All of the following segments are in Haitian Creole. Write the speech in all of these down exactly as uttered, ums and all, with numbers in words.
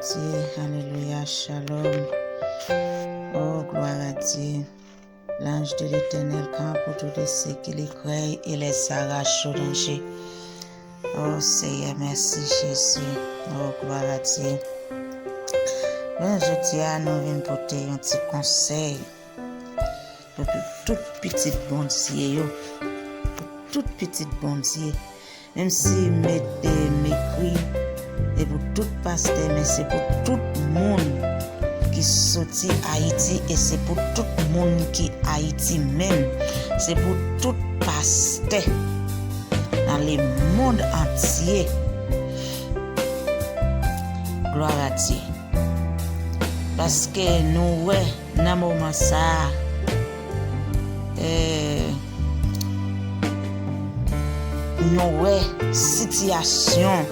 Dieu, alléluia, shalom. Oh, gloire à Dieu. L'ange de l'Éternel campe autour de ceux qui le craignent et les arrache au danger. Oh, Seigneur, merci, Jésus. Oh, gloire à Dieu. Men jodi a, nou vin pote yon ti konsèy pou tout pitit Bondye yo. Pou tout pitit Bondye. Menm si m, e, m ekri, e pou tout pastè, men se pou tout moun ki soti Ayiti, e se pou tout moun ki Ayiti menm. Se pou tout pastè nan lemonn antye. Gloire à Dieu. Paske nou wè nan moman sa a, e, nou wè sitiyasyon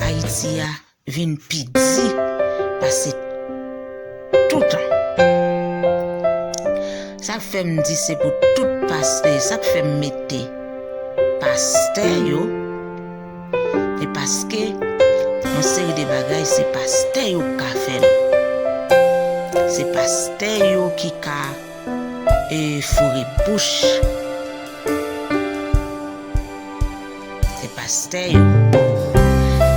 Ayiti a vin pi di pase toutan. Sa k fè m di se pou tout pastè, sa k fè m mete pastè yo, e paske yon seri de bagay se pastè yo k ka fè l. Se pastè yo ki ka, e, foure bouch. Se pastè yo.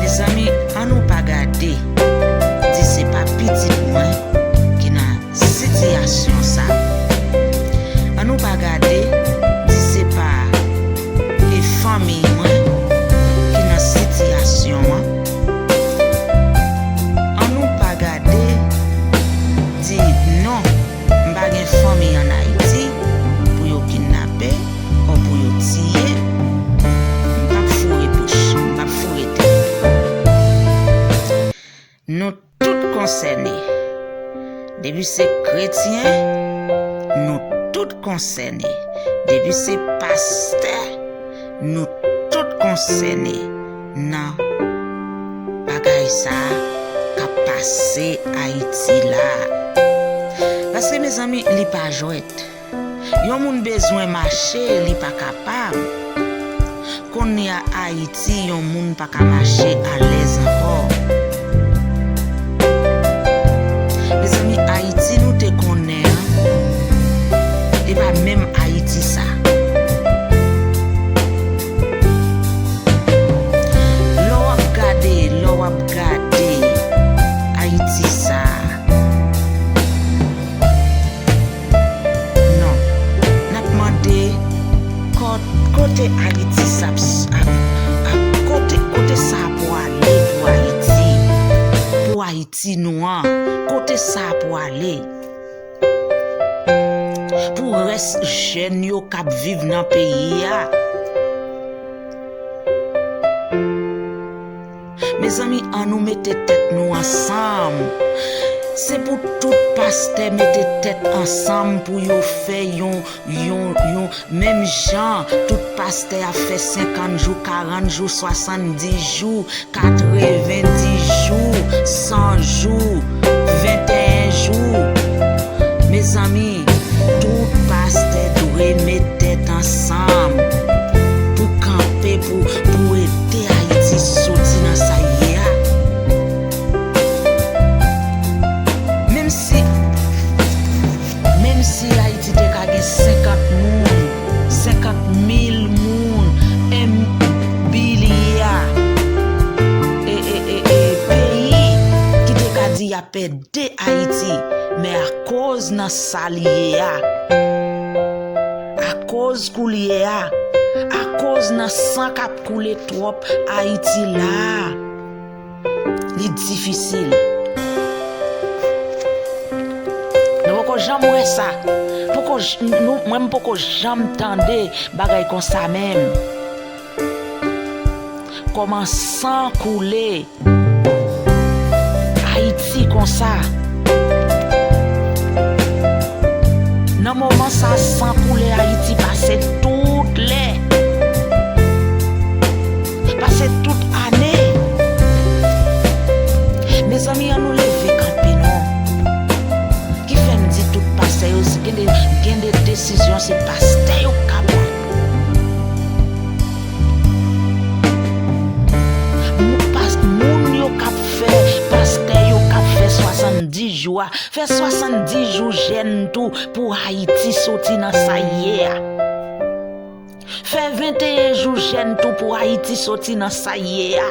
Mezanmi, ann nou pa gade, di se pa pitit mwen ki nan sitiyasyon sa. Ann nou pa gade, di se pa, e, fanmi mwen ki nan sitiyasyon an. Ann nou pa gade, di non, m pa gen fanmi ann Ayiti pou yo kidnape, o pou yo tiye, m p ap foure bouch, m p ap foure tèt. Nou tout konsène. Depi se kretyen, nou tout konsène. Depi se pastè, nou tout konsène nan bagay sa a k ap pase Ayiti la. Paske, mezanmi, li pa jwèt. Yon moun bezwen mache, li pa kapab. Kounye a Ayiti, yon moun pa ka mache alèz ankò. Mezanmi, Ayiti nou te konnen an, e pa menm Ayiti sa. Lè w ap gade, lè w ap gade Ayiti sa, non, n ap mande, ko-, kote Ayiti sa ap, ap, ap, kote, kote sa pwale pou Ayiti? Pou Ayiti nou an, kote sa pwale? Pou rès jèn yo k ap viv nan peyi a. Mezanmi, ann nou mete tèt nou ansanm. Se pou tout pastè mete tèt ansanm pou yo fè yon, yon, yon menm jan tout pastè ap fè senkant jou, karant jou, swasanndis jou, katrevendis jou, san jou, venteyen jou. Mezanmi, tout pastè dwe met tèt ansanm pou kanpe, pou, pou ede Ayiti soti nan sa l ye a. Menm si, menm si Ayiti te ka gen senkant moun, senkant mil moun, en bilya, e, e, e, e, peyi ki te ka di y ap ede Ayiti, men akoz nan sa l ye a, akoz koulye a, akoz nan san k ap koule twòp Ayiti la a, li difisil. Nou poko janm wè sa. Poko j-, nou, mwen m poko janm tande bagay konsa menm. Kòman san koule Ayiti konsa. Nan moman sa, san koule Ayiti pase tout lè. Pase tout ane. Mezanmi, ann nou leve kanpe non. Ki fè m di tout pastè yo, se gen de, gen de desizyon, se pastè yo k ka pran. Mou-, pas-, moun yo k ap fè, pas-, a. Fè swasanndis jou jèn tou pou Ayiti soti nan sa l ye a. Fè venteyen jou jèn tou pou Ayiti soti nan sa l ye a.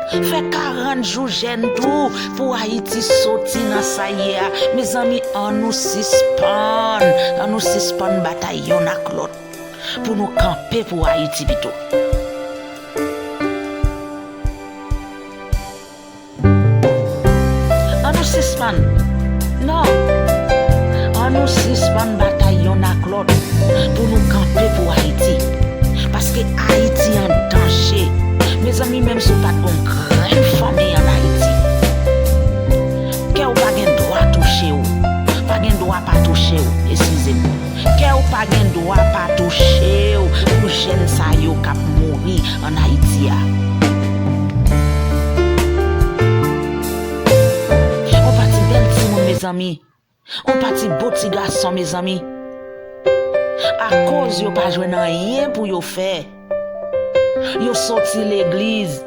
Fè karant jou jèn tou pou Ayiti soti nan sa l ye a. Mezanmi, ann nou sispann, ann nou sispann batay yonn ak lòt. Pou nou kanpe pou Ayiti pito. Ann nou sispann. Non. Ann nou sispann batay yonn ak lòt pou nou kanpe pou Ayiti. Paske Ayiti an danje. Mezanmi, menm si w pa t gon grenn fanmi ann Ayiti, kè w pa gen dwa touche w. Pa gen dwa pa touche w, eskize m. Kè w pa gen dwa pa touche w pou jèn sa yo k ap mouri ann Ayiti a. On pati bèl timoun, mezanmi. On pati bo ti gason, mezanmi. Akoz yo pa jwenn anyen pou yo fè. Yo soti legliz.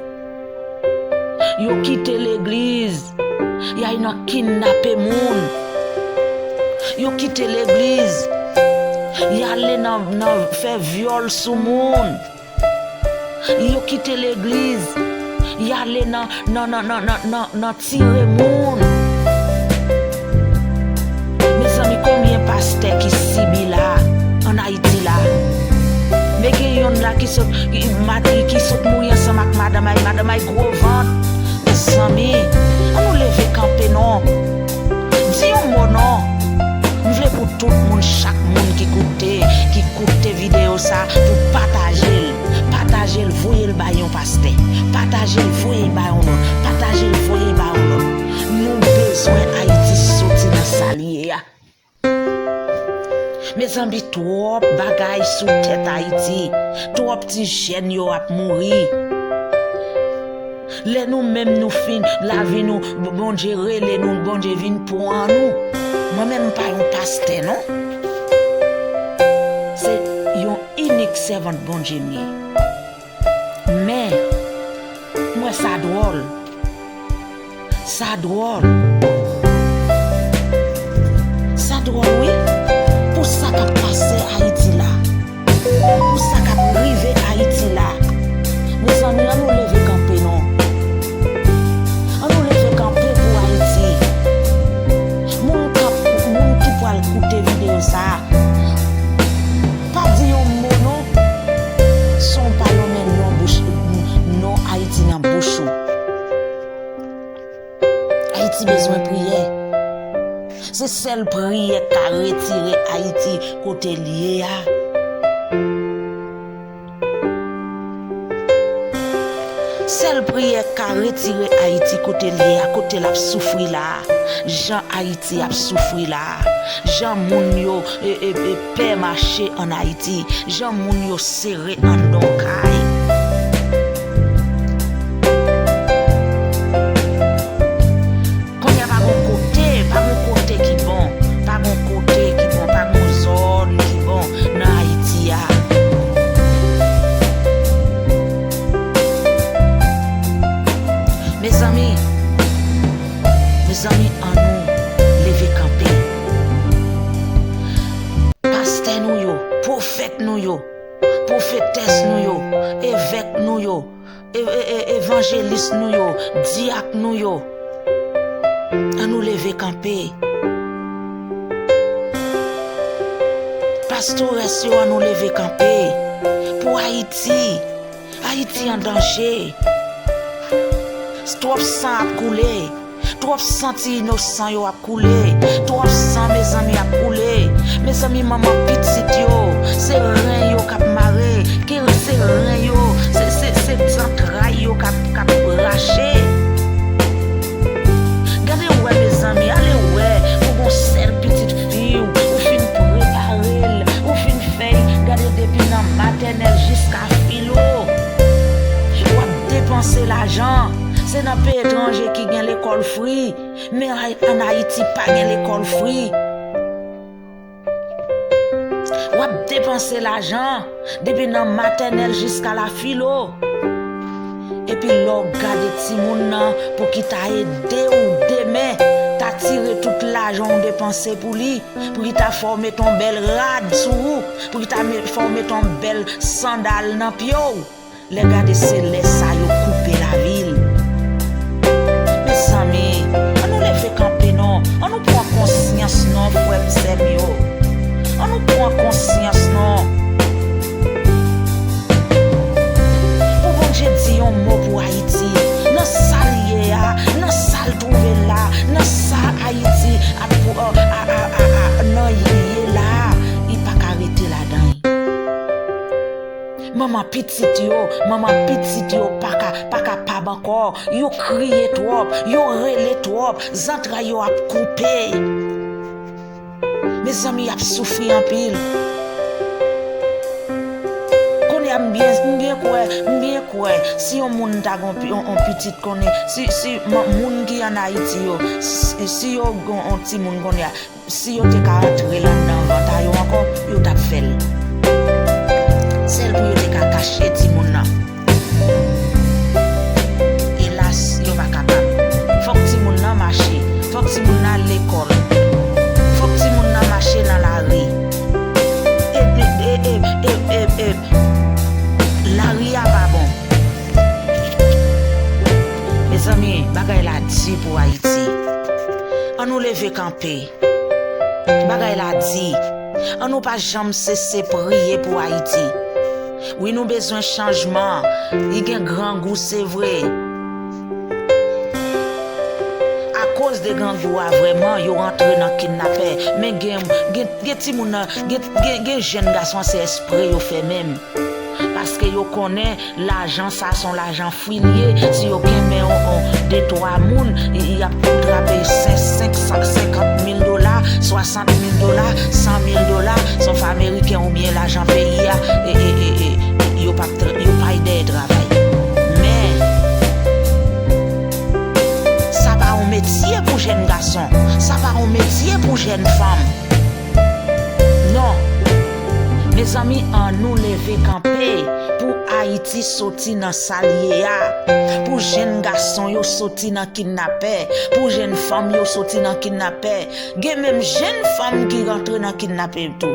Yo kite legliz. Y al nan kidnape moun. Yo kite legliz. Y ale nan, nan fè vyòl sou moun. Yo kite legliz. Y ale nan, nan, nan tire moun. Mezanmi, konbyen pastè ki sibi la, ann Ayiti la? Men gen yonn la ki sot, ki, mati, ki sot mouri ansanm ak madanm ay, madanm ay gwo vant. Mezanmi, ann nou leve kanpe non. Di yon mo non. M vle pou tout moun, chak moun ki koute, ki koute videyo sa, pou pataje l. Pataje l, voye l bay yon pastè. Pataje l, voye l bay yon lòt. Pataje l, voye l bay yon lòt. Nou bezwen Ayiti soti nan sa l ye a. Mezanmi, twòp bagay sou tèt Ayiti. Twòp ti jèn yo ap mouri. Lè nou menm nou fin, lavi nou, Bondye rele nou, Bondye vin pran nou. Mwen menm m pa yon pastè non. Se yon inik sèvant Bondye m ye. Men, m wè sa dwòl. Sa dwòl. Sa dwòl wi. Pou sa k ap pase Ayiti la. Pou sa k ap rive Ayiti la. Mezanmi, ann nou leve kanpe non. Ann nou leve kanpe pou Ayiti. Moun k ap, moun ki pral koute videyo sa a, pa di yon mo non. San w pa lonmen non bouch, non Ayiti nan bouch ou. Ayiti bezwen priyè. Se sèl priyè k ka retire Ayiti kote l ye a. Sèl priyè k ka retire Ayiti kote l ye a, kote l ap soufri la a. Jan Ayiti ap soufri la a. Jan moun yo, e, e, e, pè mache ann Ayiti. Jan moun yo sere anndan yon kay. Kounye a pa gon kote, pa gon kote ki bon, pa gon kote ki bon, pa gon zòn ki bon nan Ayiti a. Mezanmi, mezanmi, ann nou leve kanpe. Pastè nou yo, pwofèt nou yo, pwofetès nou yo, evèk nou yo, e, e, e, evanjelis nou yo, dyak nou yo, ann nou leve kanpe. Pastorès yo, ann nou leve kanpe. Pou Ayiti, Ayiti an danje. Twòp san ap koule. Twòp san ti inosan yo ap koule. Twòp san, mezanmi, ap koule. Mezanmi, manman pitit yo, se ren yo k ap mare. Ke se ren yo, se, se, se zantray yo k ap, k ap rache. Gade wè, mezanmi, ale wè, ou gon sèl pitit fi w, ou fin prepare l, ou fin fè l, gade depi nan matènèl jiska filo. W ap depanse lajan. Se nan peyi etranje ki gen lekòl fri, men Ay-, ann Ayiti pa gen lekòl fri. W ap depanse lajan depi nan matènèl jiska la filo. Epi lè w gade timoun nan pou ki ta ede w demen, ta tire tout lajan w depanse pou li, pou ki ta fè w mete yon bèl rad sou ou, pou ki ta me- fè w mete yon bèl sandal nan pye w. Lè gade se lè sa yo koupe lavi l. Mezanmi, ann nou leve kanpe non. Ann nou pran konsyans non, frè m, sè m yo. Ann nou pran konsyans non. Pou Bondye di yon mo pou Ayiti, nan sa l ye a, nan sa l twouve l la, nan sa Ayiti ap pou- a- a- a- a- a- nan ye la, li pa ka rete ladan l. Manman pitit yo, manman pitit yo pa ka, pa kapab ankò. Yo kriye twòp, yo rele twòp, zantray yo ap koupe. Mezanmi, y ap soufri anpil. Kounye a, m byen, m byen kwè, m byen kwè, si yon moun ta gon pi- yon, yon pitit konnen, si, si m- moun ki ann Ayiti yo, si, si yo gon yon timoun kounye a, si yo te ka antre l anndan vant a yo ankò, yo t ap fè l. Sèl pou yo te ka kache timoun nan. Elas, yo pa kapab. Fòk timoun nan mache. Fòk timoun nan al lekòl. Fòk timoun nan mache nan lari. E, e, e, e, e, e, e, lari a pa bon. Mezanmi, bagay la di pou Ayiti. Ann nou leve kanpe. Bagay la di. Ann nou pa janm sese priye pou Ayiti. Wi, nou bezwen chanjman. Li gen grangou, se vre. Akoz de grangou a, vrèman, yo rantre nan kidnapè. Men gen, gen, gen timoun nan, gen, gen, gen jèn gason, se espre yo fè menm. Paske yo konnen lajan sa se yon lajan fwi l ye. Si yo kenbe yon, yon de twa moun, y- y ap trape senk- senk san senkant mil dola, swasant mil dola, san mil dola, se yon fwa ameriken oubyen lajan peyi a, e, e, e, e, yo p ap tra- yo pay dèyè travay. Men, sa pa yon metye pou jèn gason, sa pa yon metye pou jèn fanm. Non. Mezanmi, ann nou leve kanpe pou Ayiti soti nan sa l ye a. Pou jèn gason yo soti nan kidnapè. Pou jèn fanm yo soti nan kidnapè. Gen menm jèn fanm ki rantre nan kidnapè tou.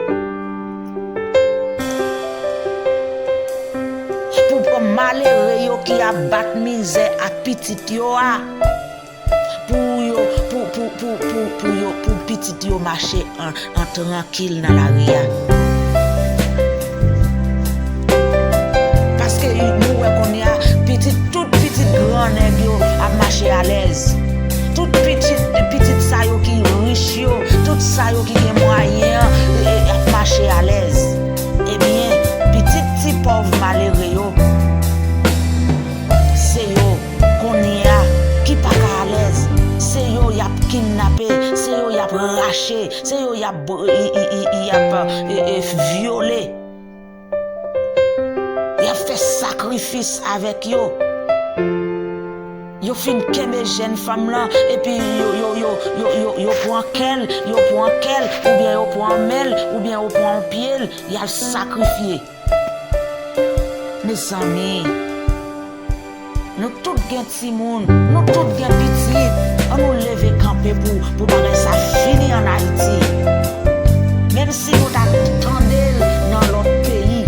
Pou, pou malere yo ki ap bat mizè ak pitit yo a. Pou yo, pou, pou, pou, pou, pou yo, pou pitit yo mache an, an trankil nan lari a. Paske nou wè kounye a, pitit, tout pitit gran nèg yo ap mache alèz. Tout pitit, pitit sa yo ki rich yo, tout sa yo ki gen mwayen an, e, e, ap mache alèz. Ebyen, pitit ti pòv malere yo, se yo kounye a ki pa ka alèz. Se yo y ap kidnape, se yo y ap rache, se yo y ap, y, y, y, y ap, e, e, vyole. Y ap fè sakrifis avèk yo. Yo fin kenbe jèn fanm lan, epi yo, yo, yo, yo, yo, yo pran kè l, yo pran kè l, oubyen yo pran men l, oubyen yo pran pye l, y al sakrifye. Mezanmi, nou tout gen timoun, nou tout gen pitit, ann nou leve kanpe pou, pou bagay sa fini ann Ayiti. Menm si nou ta tande l nan lòt peyi,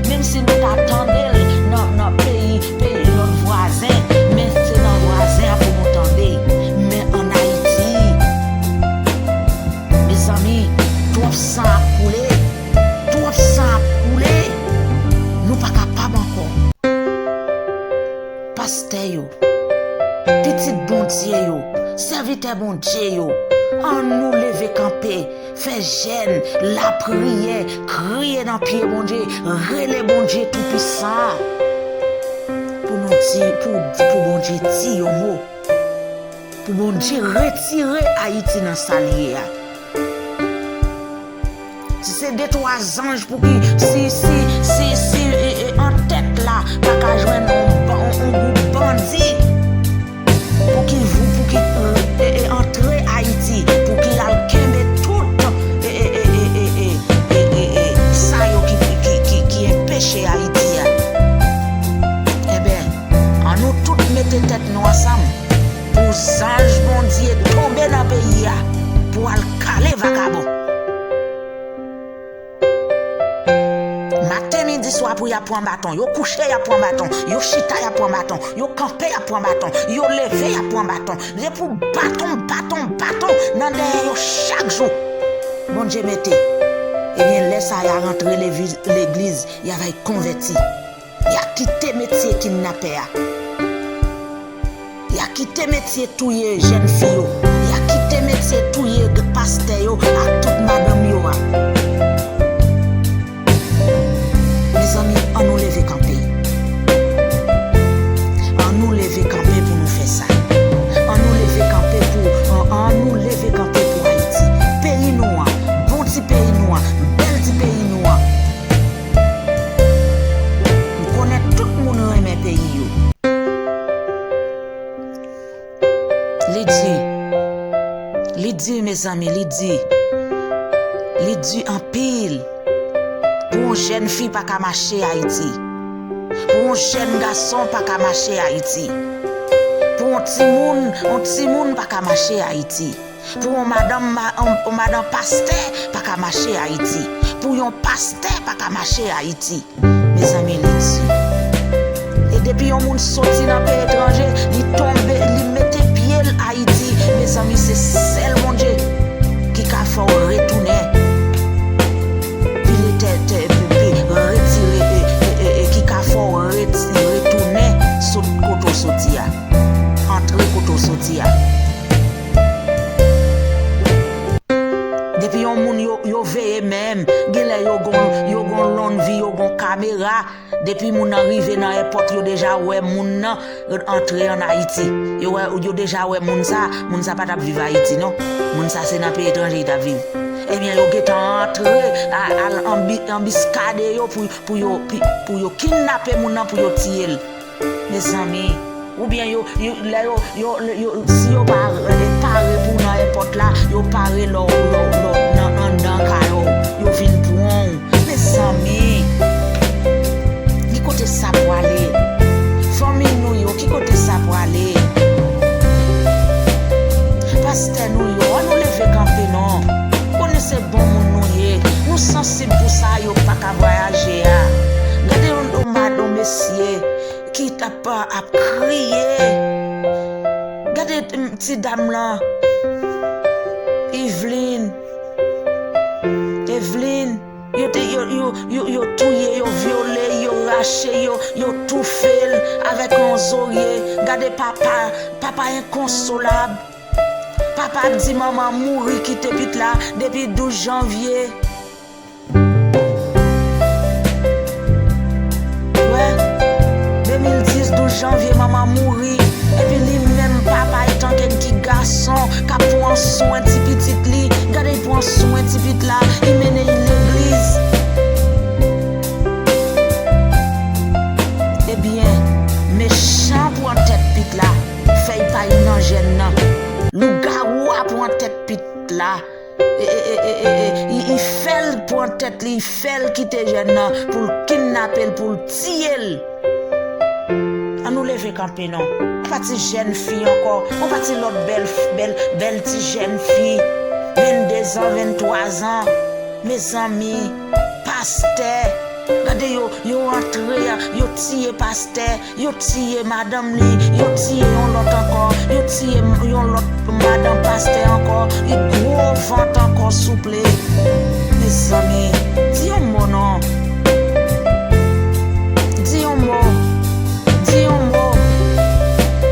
menm si nou ta tande l nan, nan peyi, peyi lòt vwazen, men se nan vwazen an pou nou tande. Men ann Ayiti, mezanmi, twòp san ap koule, twòp san ap koule, nou pa kapab ankò. Pastè yo, pitit Bondye yo, sèvitè Bondye yo, ann nou leve kanpe, fè jèn, lapriyè, kriye nan pye Bondye, rele Bondye Toupisan an. Pou nou di, pou, pou Bondye di yon mo. Pou Bondye retire Ayiti nan sa l ye a. Si se de twa zanj pou ki, si, si, si, si, e, e, antèt la pa ka jwenn yon, yon, yon gwoup bandi, pou ki, pou ki, e, e, antre Ayiti, pou ki al kenbe tout, e, e, sa yo ki, ki, ki, ki enpeche Ayiti a. Enben, ann nou tout mete tèt nou ansanm pou zanj Bondye tonbe nan peyi a. pou al kale vakabon. Maten, midi, swa pou y ap pran baton. Yo kouche, y ap pran baton. Yo chita, y ap pran baton. Yo kanpe, y ap pran baton. Yo leve, y ap pran baton. Depi w baton, baton, baton nan dèyè yo chak jou. Bondye mete. Ebyen, lè sa a y a rantre levi-, legliz, y a vay konvèti. Y a kite metye kidnapè a. Y a kite metye touye jèn fi yo. Y a kite metye touye g-, pastè yo ak tout madanm yo a. Mezanmi, ann nou leve kanpe. Ann nou leve kanpe pou nou fè sa. Ann nou leve kanpe pou, ann, ann nou leve kanpe pou Ayiti. Peyi nou an, bon ti peyi nou an, bèl ti peyi nou an. M konnen tout moun renmen peyi yo. Li di, li di, mezanmi, li di, li di anpil. Pou yon jèn fi pa ka mache Ayiti. Pou yon jèn gason pa ka mache Ayiti. Pou yon timoun, yon timoun pa ka mache Ayiti. Pou yon madanm, ma-, yon, yon madanm pastè pa ka mache Ayiti. Pou yon pastè pa ka mache Ayiti. Mezanmi, li di. E depi yon moun soti nan peyi etranje, li tonbe, li mete pye l Ayiti, mezanmi, se sèl Bondye ki ka fè w retounen. Pi letè-, tè-, pi, pi retire, e, e, e, e, ki ka fè w reti-, retounen sot kote w soti a. Antre kote w soti a. Depi yon moun yo, yo veye menm, genlè yo gon, yo gon lonn vi, yo gon kamera. Depi moun nan rive nan èpòt, yo deja wè moun nan antre ann Ayiti. Yo wè, yo deja wè moun sa, moun sa pa t ap viv Ayiti non. Moun sa se nan peyi etranje li t ap viv. Ebyen, yo gentan antre, a-, al anbi-, anbiskade yo pou, pou yo, pi-, pou yo kidnape moun nan, pou yo tiye l. Mezanmi, oubyen yo, yo, lè yo, yo, yo, si yo pa, eh, pare pou nan èpòt la, yo pare lò, lò, lò, nan, anndan kay ou, yo vin pran w. Mezanmi, ki kote sa pwale? Fanmi nou yo, ki kote sa pwale? Pastè nou yo, ann nou leve kanpe non. Konnen se bon moun nou ye. Nou sansib pou sa yo pa ka vwayaje a. Gade yon, yon madanm, mesye, ki t ap, ap kriye. Gade, mm, ti dam lan. Evelyn. Evelyn. Yo te, yo, yo, yo, yo touye, yo vyole, yo rache, yo, yo toufe l avèk yon zorye. Gade papa, papa enkonsolab. Papa di manman mouri kite pitit la depi douz janvye. Wè, de mil dis, douz janvye, manman mouri. Epi li menm, papa, etanke ti gason, k ap pran swen ti pitit li. Gade, li pran swen ti pitit la, li mennen li legliz. Ebyen, mechan pran tèt pitit la, fè l pa nan jèn nan. Lougawou a pran tèt pitit la. E, e, e, e, e, e, li, li fè l pran tèt li, li fè l kite jèn nan pou l kidnape l, pou l tiye l. Ann nou leve kanpe non. Yon pa ti jèn fi ankò, yon pa ti lòt bèl, bèl, bèl ti jèn fi, vennde zan, venntwa zan. Mezanmi, pastè, gade yo, yo antre, yo tiye pastè. Yo tiye madanm li, yo tiye yon lòt ankò, yo tiye m-, yon lòt madanm pastè ankò, li gwo vant ankò, souple. Mezanmi, di yon mo non. Di yon mo. Di yon mo.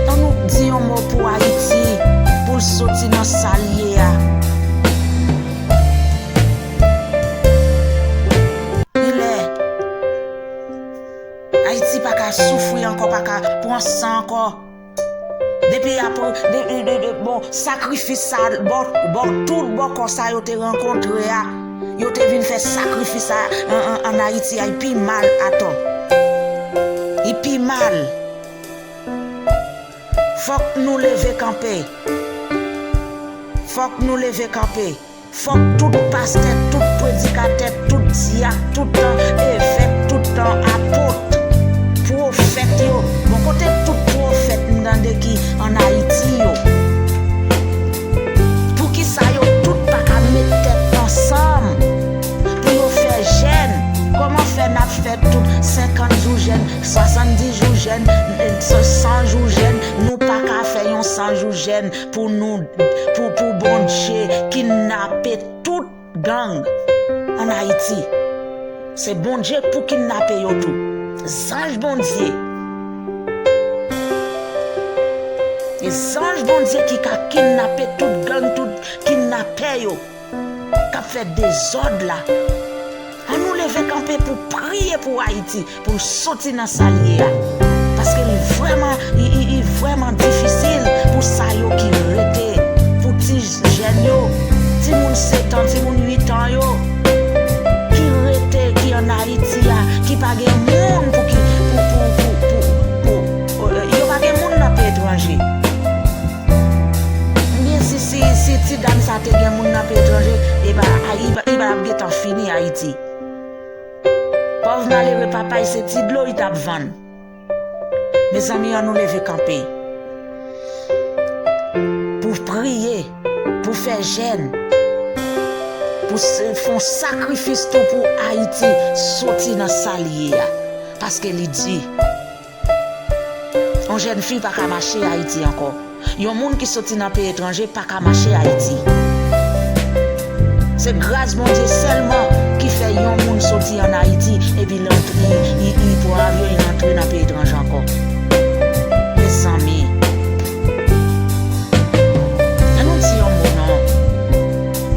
Ann nou di yon mo pou Ayiti, pou l soti nan sa l ye a. Li lè. Ayiti pa ka soufri ankò, pa ka pran san ankò. Depi apre, de, de, de, de, bon, sakrifis sa, bò, bò, tout bò kò sa yo te rankontre a, yo te vin fè sakrifis sa an, an, ann Ayiti a, li pi mal atò. Li pi mal. Fòk nou leve kanpe. Fòk nou leve kanpe. Fòk tout pastè, tout predikatè, tout dyak, tout evèk, tout apot, pwofèt yo. Bon, kote tout pwofèt m tande ki ann Ayiti yo? Poukisa yo tout jèn, pou nou, pou, pou Bondye kidnape tout gang ann Ayiti. Se Bondye k pou kidnape yo tou. Zanj Bondye. E zanj Bondye ki ka kidnape tout gang, tout kidnapè yo k ap fè dezòd la. Ann nou leve kanpe pou priye pou Ayiti, pou l soti nan sa l ye a. Paske li vrèman, li, li, li vrèman difisil pou sa yo ki rete, pou ti jèn yo, timoun sèt an, timoun uit an yo, ki rete, ki ann Ayiti a, ki pa gen moun pou ki, pou, pou, pou, pou, pou, euh, yo pa gen moun nan peyi etranje. Ebyen, si, si, si ti dam sa te gen moun nan peyi etranje, e pa, a, li pa, li pa t ap gentan fini Ayiti. Pòv malere papa y se ti dlo y t ap vann. Mezanmi, ann nou leve kanpe pou priye, pou fè jèn, pou s-, fè yon sakrifis tou pou Ayiti soti nan sa l ye a. Paske li di, yon jèn fi pa ka mache Ayiti ankò. Yon moun ki soti nan peyi etranje pa ka mache Ayiti. Se gras Bondye sèlman ki fè yon moun soti ann Ayiti epi l antre, li, li pran avyon, li antre nan peyi etranje ankò. Mezanmi, ann nou di yon mo non.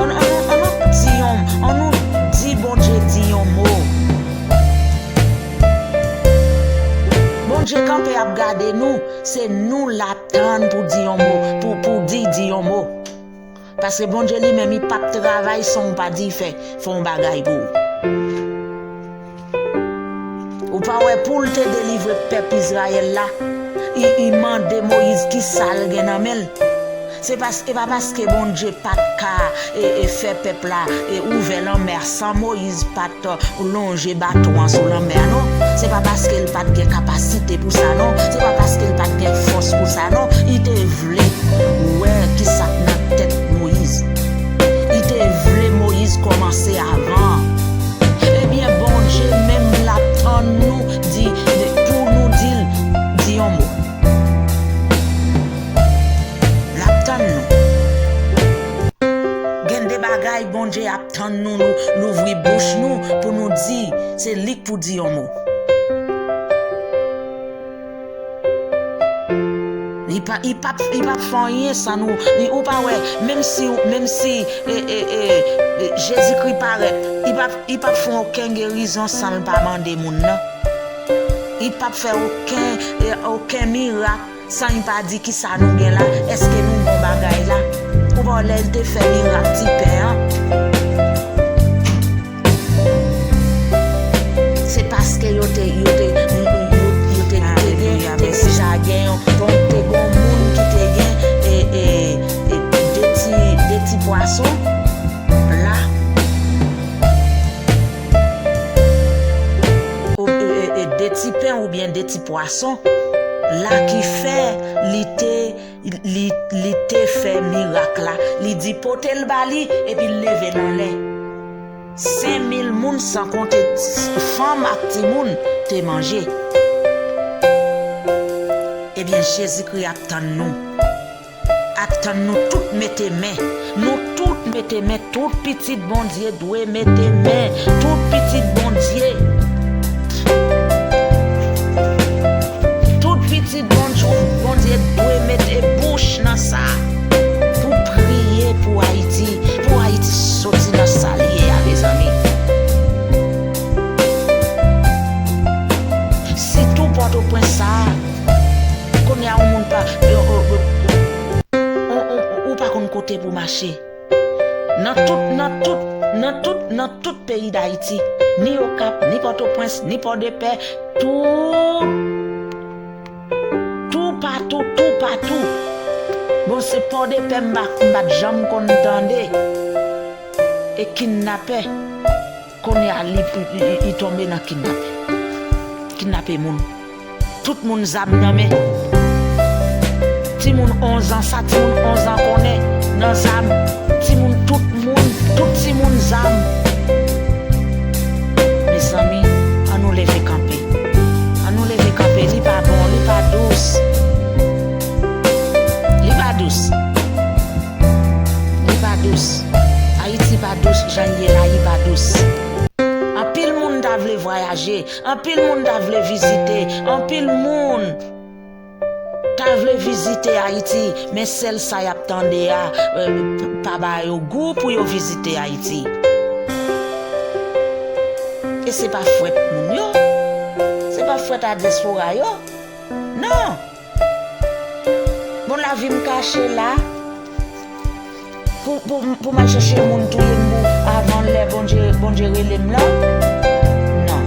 Ann, ann, ann nou di yon, ann nou di Bondye di yon mo. Bondye kanpe ap gade nou, se nou l ap tann pou di yon mo, pou, pou di, di yon mo. Paske Bondye li menm, li p ap travay san w pa di fè, fè yon bagay pou ou. Ou pa wè pou l te delivre pèp Izrayèl la, li, li mande Moyiz kisa l gen nan men l. Se pas-, e pa paske Bondye pa t ka, e, e, fè pèp la, e, ouvè lanmè a san Moyiz pa t, e, lonje baton an sou lanmè a, non. Se pa paske l pa t gen kapasite pou sa, non. Se pa paske l pa t gen fòs pou sa, non. Li te vle wè kisa k nan tèt Moyiz. Li te vle Moyiz kòmanse avan. Ebyen, Bondye menm l ap tann nou di, pou nou di l, di yon mo. L ap tann nou. Gen de bagay Bondye ap tann nou, nou louvri bouch nou pou nou di, se li k pou di yon mo. Li pa, li p ap, li p ap fè anyen san nou. Li, ou pa wè, menm si, menm si, e, e, e, e, Jezikri parèt, li p ap, li p ap fè okenn gerizon san l pa mande moun nan. Li p ap fè okenn, e, okenn mirak san li pa di kisa nou gen la, èske nou bon bagay la? Ou pa wè lè l te fè mirak ti pen an? Se paske yo te, yo te, yo, yo, yo te, te gen, te deja gen yon, bon, te gen yon moun ki te gen, e, e, e, de ti, de ti pwason la. Ou, e, e, e, de ti pen oubyen de ti pwason la ki fè li te, li, li te fè mirak la. Li di, "Pote l ba li," epi l leve l anlè. Senk mil moun, san konte fanm ak timoun, te manje. Ebyen, Jezikri ap tann nou. Ap tann nou tout mete men. Nou tout mete men. Tout pitit Bondye dwe mete men. Tout pitit Bondye. Tout pitit Bondye, Bondye dwe mete bouch nan sa pou priye pou Ayiti, pou Ayiti soti nan sa l ye a, mezanmi. Sitou Pòtoprens sa a, kounye a yon moun pa, yo, yo, yo, ou, ou, ou pa konn kote pou mache. Nan tout, nan tout, nan tout, nan tout peyi Dayiti, ni Okap, ni Pòtoprens, ni Pòdepè, tout, toupatou, toupatou. Bon, se Pòdepè m pa, m pa t janm konn tande. E kidnapè, kounye a li, li, li, li tonbe nan kidnapè. Kidnape moun. Tout moun zam nan men. Timoun onz an, sa timoun onz an konnen nan zam. Timoun, tout moun, tout timoun zam. Mezanmi, ann nou leve kanpe. Ann nou leve kanpe. Li pa bon, li pa dous. Li pa dous. Jan l ye la, li pa dous. Anpil moun ta vle vwayaje, anpil moun ta vle vizite, anpil moun ta vle vizite Ayiti, men sèl sa y ap tande a, eh, p-, pa ba yo gou pou yo vizite Ayiti. E se pa fwèt moun yo, se pa fwèt a dyaspora yo. Non! Bon, lavi m kache la. Pou, pou, pou m al chèche moun touye m pou avan lè Bondye, Bondye rele m lan? Non.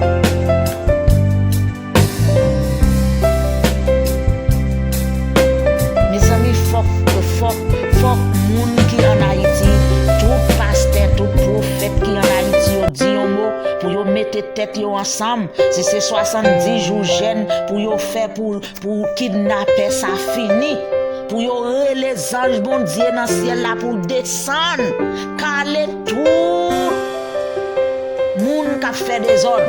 Mezanmi, fòk, fòk, fòk moun ki ann Ayiti, tout pastè, tout pwofèt ki ann Ayiti, yo di yon mo pou yo mete tèt yo ansanm. Si se swasanndis jou jèn pou yo fè pou, pou kidnapè sa fini, pou yo rele zanj Bondye nan syèl la pou l desann, kale tout moun k ap fè dezòd.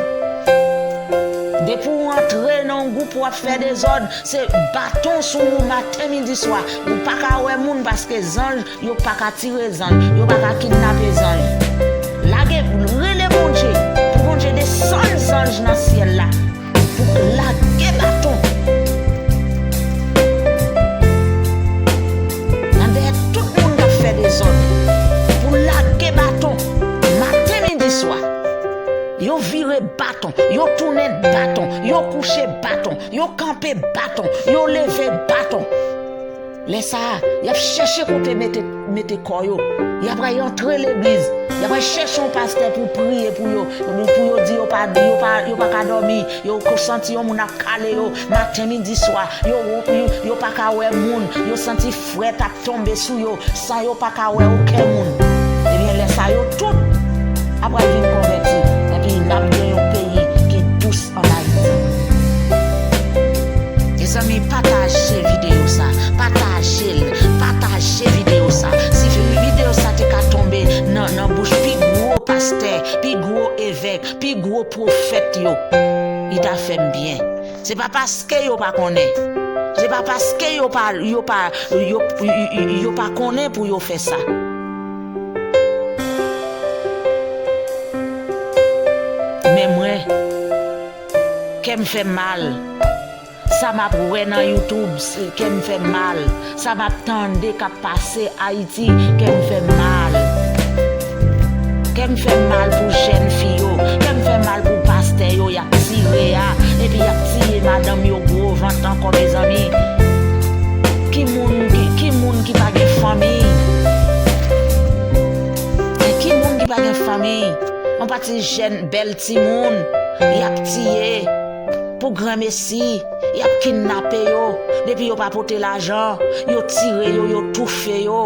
Depi w antre nan yon gwoup, w ap fè dezòd, se baton sou ou maten, midi, swa. Ou pa ka wè moun paske zanj, yo pa ka tire zanj, yo pa ka kidnape zanj. Lage, rele Bondye, pou Bondye desann zanj nan syèl la, pou lage baton nan dèyè tout moun k ap fè dezòd, pou lage baton maten, midi, swa. Yo vire baton, yo tounen baton, yo kouche baton, yo kanpe baton, yo leve baton. Lè sa a, y ap chèche kote mete, mete kò yo. Y ap pral antre legliz. Y ap pral chèche yon pastè pou priye pou yo, pou yo di yo pa, yo pa, yo pa ka dòmi. Yo santi yon moun ap kale yo maten, midi, swa. Yo, yo, yo pa ka wè moun. Yo santi frèt ap tonbe sou yo san yo pa ka wè okenn moun. Ebyen, lè sa yo tout ap pral vin konvèti. Epi n ap gen yon peyi ki dous ann Ayiti. Mezanmi, pataje videyo sa, pataje l, pataje videyo sa. Si vi-, videyo sa te ka tonbe nan, nan bouch pi gwo pastè, pi gwo evèk, pi gwo pwofèt yo, li ta fè m byen. Se pa paske yo pa konnen. Se pa paske yo pa, yo pa, yo, yo, yo pa konnen pou yo fè sa. Men mwen, kè m fè m mal. Sa m ap wè nan YouTube, se, kè m fè m mal. Sa m ap tande k ap pase Ayiti, kè m fè m mal. Kè m fè m mal pou jèn fi yo, kè m fè m mal pou pastè yo y ap tire a, epi y ap tiye madanm yo gwo vant ankò, mezanmi. Ki moun ki, ki moun ki pa gen fanmi? Ki moun ki pa gen fanmi? Yon pati jèn bèl timoun y ap tiye pou granmesi, y ap kidnape yo. Depi yo pa pote lajan, yo tire yo, yo toufe yo.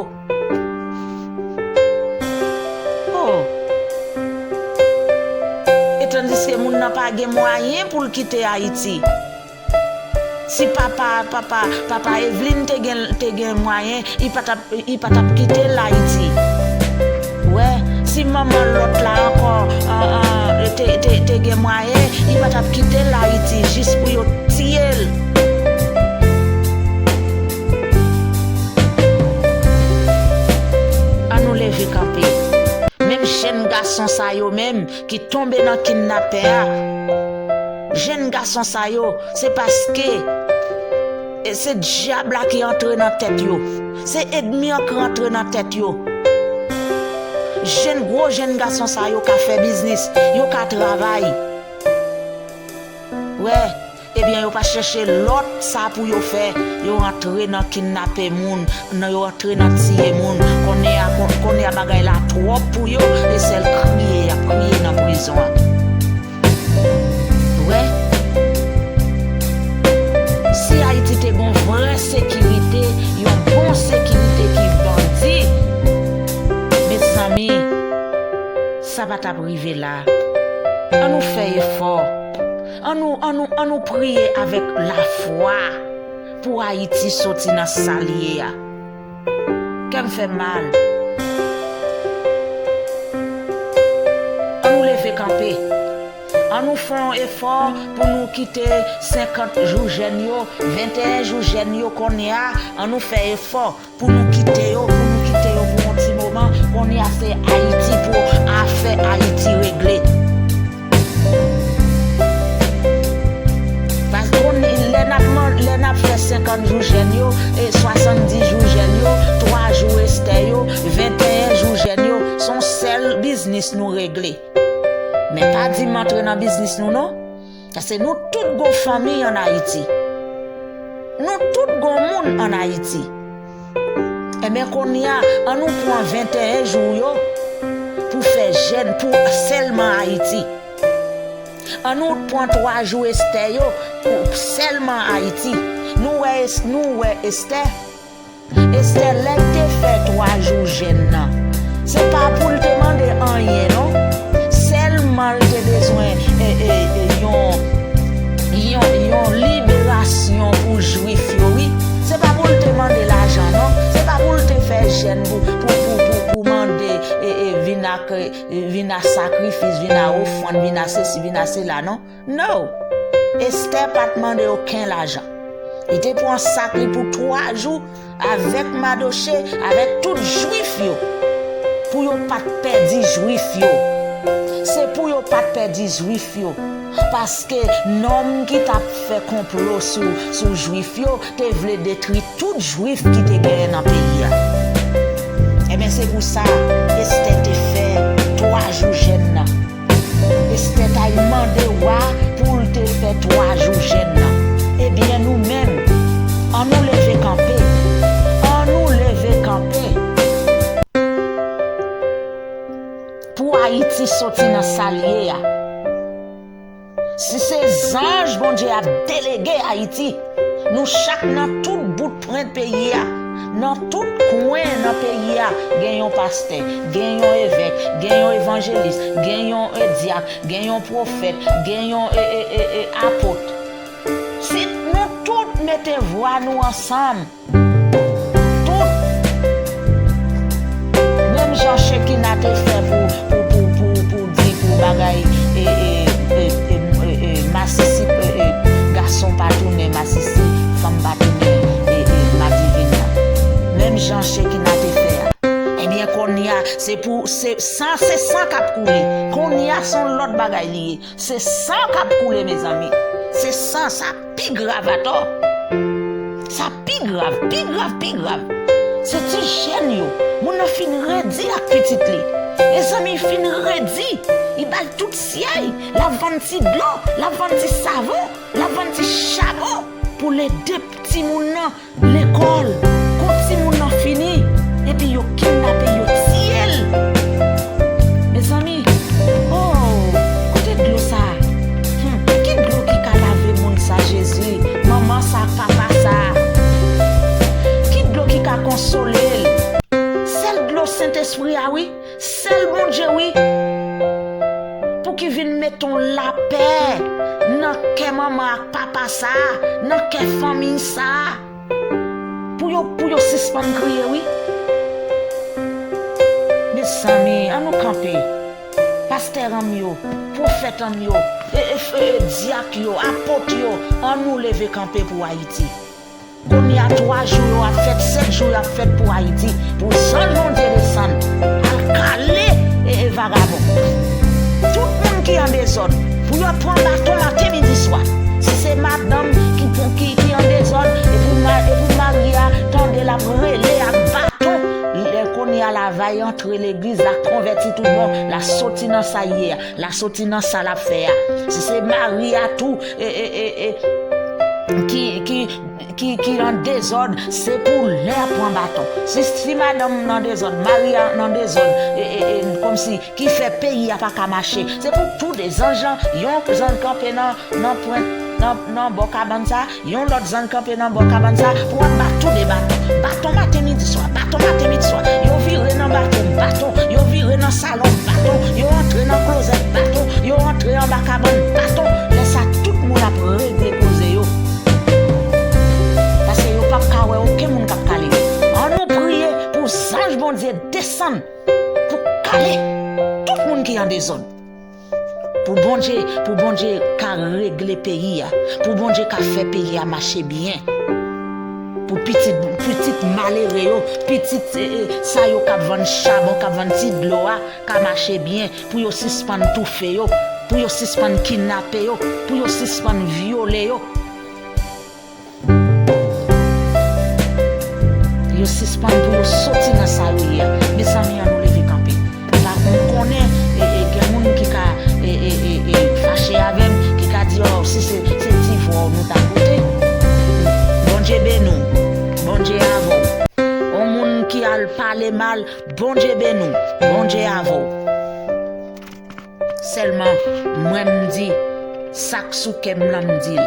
Oh. E tandiske moun nan pa gen mwayen pou l kite Ayiti. Si papa, papa, papa Evelyn te gen, te gen mwayen, li pa t ap, li pa t ap kite l Ayiti. Wè, si manman lòt la ankò, an, an, te, te, te gen mwayen, li pa t ap kite l Ayiti jis pou yo tiye l. Ann nou leve kanpe. Menm jèn gason sa yo menm ki tonbe nan kidnapè a, jèn gason sa yo, se paske, e, se dyab la ki antre nan tèt yo. Se ènmi an ki antre nan tèt yo. Jèn, gwo jèn gason sa yo ka fè biznis, yo ka travay. Wè, ebyen, yo pa chèche lòt sa pou yo fè, yo antre nan kidnape moun, nan, yo antre nan tiye moun. Kounye a, kon-, kounye a bagay la twòp pou yo, e sèl kriye y ap kriye nan prizon an. Wè, si Ayiti te gon vrè sekirite, yon bon sekirite ki bandi, mezanmi, sa pa t ap rive la. Ann nou fè efò. Ann nou, ann nou, ann nou priye avèk lafwa pou Ayiti soti nan sa l ye a. Kè m fè m mal. Ann nou leve kanpe. Ann nou fè yon efò pou nou kite senkant jou jèn yo, venteyen jou jèn yo kounye a. Ann nou fè efò pou nou kite yo, pou nou kite yo pou yon ti moman. Kounye a se Ayiti pou ap fè Ayiti regle. Paske lè n ap man- lè n ap fè senkant jou jèn yo, e swasanndis jou jèn yo, twa jou Estè yo, venteyen jou jèn yo, se yon sèl biznis nou regle. Men pa di m antre nan biznis nou non. Paske nou tout gon fanmi ann Ayiti. Nou tout gon moun ann Ayiti. Ebyen kounye a, ann nou pran venteyen jou yo pou fè jèn pou sèlman Ayiti. Ann nou pran twa jou Estè yo pou sèlman Ayiti. Nou wè, nou wè Estè. Estè lè l te fè twa jou jèn nan, se pa pou l te mande anyen non. Sèlman l te bezwen e, e, e, yon, yon, yon liberasyon pou Jwif yo, wi. Se pa pou l te mande lajan non. Se pa pou l te fè jèn pou, pou, pou, pou, pou mande e, e, vin ak, e, vin a sakrifis, vin a ofrann, vin a sesi, vin a sela non. No! Estè pa t mande okenn lajan. Li te pran sak li pou twa jou avèk Madoche, avèk tout Jwif yo, pou yo pa t pèdi Jwif yo. Se pou yo pa t pèdi Jwif yo. Paske nonm ki t ap fè konplo sou, sou Jwif yo te vle detwi tout Jwif ki te genyen nan peyi a. Ebyen, se pou sa Estè te fè twa jou jèn nan. Estè t al mande wa pou l te fè twa jou jèn nan. Ebyen, nou menm, ann nou leve kanpe. Ann nou leve kanpe. Pou Ayiti soti nan sa l ye a. Si se zanj Bondye ap delege Ayiti, nou chak nan tout bout pwent peyi a, nan tout kwen nan peyi a, gen yon pastè, gen yon evèk, gen yon evanjelis, gen yon, e, dyak, gen yon pwofèt, gen yon, e, e, e, e, apot. Si nou tout mete vwa nou ansanm, tout, menm jan Chekina te fè pou, pou, pou, pou, pou di pou bagay, e, e, e, e, e, e, masisi, e, e, gason pa tounen masisi, fanm pa tounen, e, e, madivin nan. Menm jan Chekina te fè a. Ebyen, kounye a, se pou, se san, se san k ap koule. Kounye a, se yon lòt bagay li ye. Se san k ap koule, mezanmi. Se san, sa pi grav atò. Sa pi grav, pi grav, pi grav. Se ti jèn yo. Moun nan fin redi ak pitit li. Mezanmi, fin redi. Li bay tout syèy. L ap vann ti dlo, l ap vann ti savon, l ap vann ti chabon pou l ede timoun nan lekòl, kou timoun nan fini, epi yo kidnape, yo tiye l. Mezanmi, oh, kote dlo sa a? Hmm, ki dlo ki ka lave moun sa, Jezi? Manman sa, papa sa. Ki dlo ki ka konsole l? Sèl dlo Sentespri a, wi. Sèl Bondye, wi. Pou ki vin met yon lapè nan kè manman ak papa sa a, nan kè fanmi sa a. Pou yo, pou yo sispann kriye, wi. Mezanmi, ann nou kanpe. Pastè an m yo, pwofèt an m yo, e, e, e, dyak yo, apot yo, ann nou leve kanpe pou Ayiti. Kounye a, twa jou yo ap fèt, sèt jou yo ap fèt pou Ayiti, pou zanj Bondye desann, al kale, e, e, vagabon. Tout moun ki an dezòd, pou yo pran baton maten, midi, swa. Si se madanm ki, pou, ki, ki an dezòd, e pou ma-, e pou mari a, tande l ap rele ak baton, lè kounye a, lavay antre legliz, la konvèti tout bon, la soti nan sa l ye a, la soti nan sa l ap fè a. Si se mari a tou, e, e, e, e, ki, ki, ki, ki an dezòd, se pou lè a pran baton. Si, si madanm nan dezòd, mari a nan dezòd, e, e, e, kòmsi ki fè peyi a pa ka mache, se pou toude zanj lan, yon zanj kanpe nan, nan pwent, nan, nan bò kabann sa, yon lòt zanj kanpe nan bò kabann sa, pou ap bat toude baton. Baton maten, midi, swa, baton maten, midi, swa. Yo vire nan baton, baton, yo vire nan salon, baton, yo antre nan klozèt, baton, yo antre anba kabann, baton. Lè sa, tout moun ap regle koze yo. Paske yo p ap ka wè okenn moun k ap kale yo. Ann nou priye pou zanj Bondye desann pou kale tout moun ki an dezòd. Pou Bondye, pou Bondye ka regle peyi a. Pou Bondye ka fè peyi a mache byen. pou pitit, pitit malere yo, pitit, e, e, sa yo k ap vann chabon, k ap vann ti dlo a, ka mache byen, pou yo sispann toufe yo, pou yo sispann kidnape yo, pou yo sispann vyole yo. Yo sispann, pou yo soti nan sa yo ye a. Mezanmi, an nou leve kanpe. Pa m konnen, e, e, gen moun ki ka, e, e, e, e, fache avè m, ki ka di, "Oh, si se, se ti vwa w nou ta koute." Bondye beni w. Bondye avè w. On moun ki al pale mal, Bondye beni w. Bondye avè w. Sèlman, mwen m di, sa k sou kè m lan, m di l.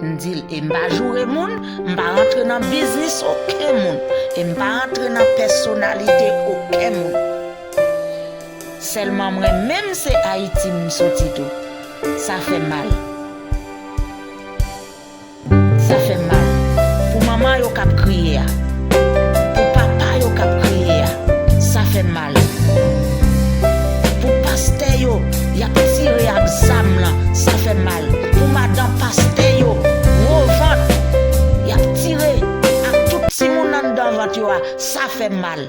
M di l, e m pa joure moun, m pa rantre nan biznis okenn moun, e m pa rantre nan pèsonalite okenn moun. Sèlman mwen menm se Ayiti m soti tou. Sa fè m mal. Sa fè m mal. Pou manman yo k ap kriye a. Pou papa yo k ap kriye a. Sa fè m mal. Pou pastè yo, y ap tire ak zam lan. Sa fè m mal. Pou madan pastè yo, gwo vant, y ap tire ak tout timoun anndan vant yo a. Sa fè m mal.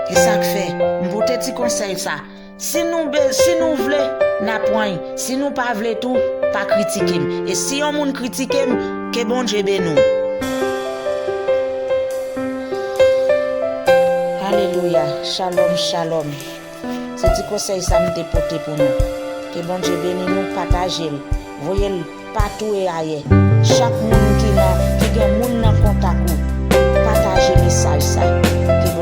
E sa k fè, m pote ti konsèy sa. Si nou be-, si nou vle, n a pran l. Si nou pa vle tou, pa kritike m. E si yon moun kritike m, ke Bondye beni w. Alelouya. Shalom, shalom. Se ti konsèy sa m te pote pou nou. Ke Bondye beni nou, pataje l. Voye l patou e ayè. Chak moun ki nan, ki gen moun nan kontak ou, pataje mesaj sa. Ke